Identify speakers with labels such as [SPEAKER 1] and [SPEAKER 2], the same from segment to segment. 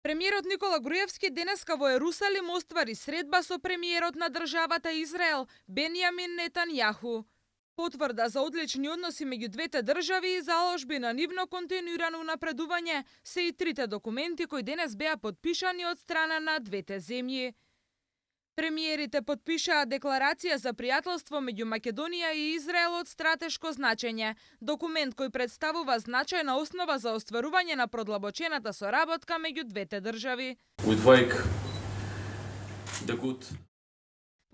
[SPEAKER 1] Премиерот Никола Груевски денеска во Ерусалим оствари средба со премиерот на државата Израел Бенјамин Нетањаху. Потврда за одлични односи меѓу двете држави и заложби на нивно континуирано унапредување се и трите документи кои денес беа подпишани од страна на двете земји. Премиерите подпишаа декларација за пријателство меѓу Македонија и Израел од стратешко значење, документ кој представува значајна основа за остварување на продлабочената соработка меѓу двете држави.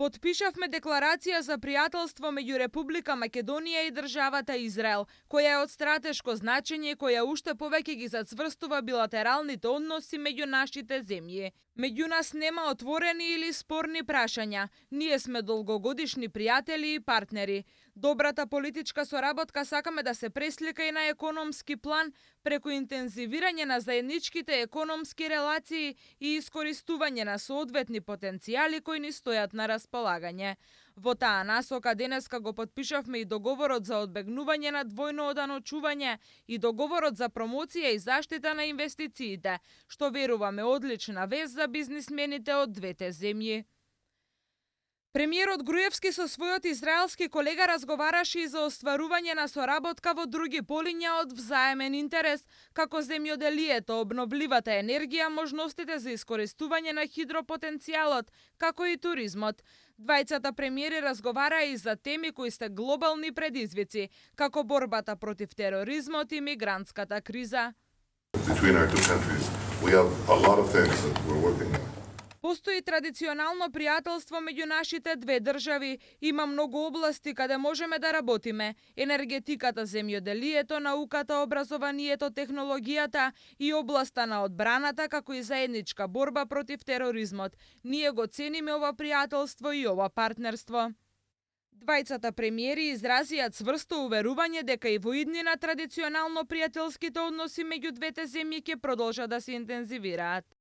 [SPEAKER 1] Подпишавме декларација за пријателство меѓу Република Македонија и државата Израел, која е од стратешко значење, која уште повеќе ги зацврстува билатералните односи меѓу нашите земји. Меѓу нас нема отворени или спорни прашања. Ние сме долгогодишни пријатели и партнери. Добрата политичка соработка сакаме да се преслика и на економски план преку интензивирање на заедничките економски релации и искористување на соодветни потенцијали кои ни стојат на располагање. Во таа насока денеска го подпишавме и договорот за одбегнување на двојно оданочување и договорот за промоција и заштита на инвестициите, што веруваме одлична вест за бизнисмените од двете земји. Премиерот Груевски со својот израелски колега разговараше и за остварување на соработка во други полиња од взаемен интерес, како земјоделието, обновливата енергија, можностите за искористување на хидропотенцијалот, како и туризмот. Двајцата премиери разговараа и за теми кои се глобални предизвици, како борбата против тероризмот и мигрантската криза. Постои традиционално пријателство меѓу нашите две држави. Има многу области каде можеме да работиме. Енергетиката, земјоделието, науката, образованието, технологијата и областа на одбраната, како и заедничка борба против тероризмот. Ние го цениме ова пријателство и ова партнерство. Двајцата премиери изразија цврсто уверување дека и во иднина традиционално пријателските односи меѓу двете земји ќе продолжат да се интензивираат.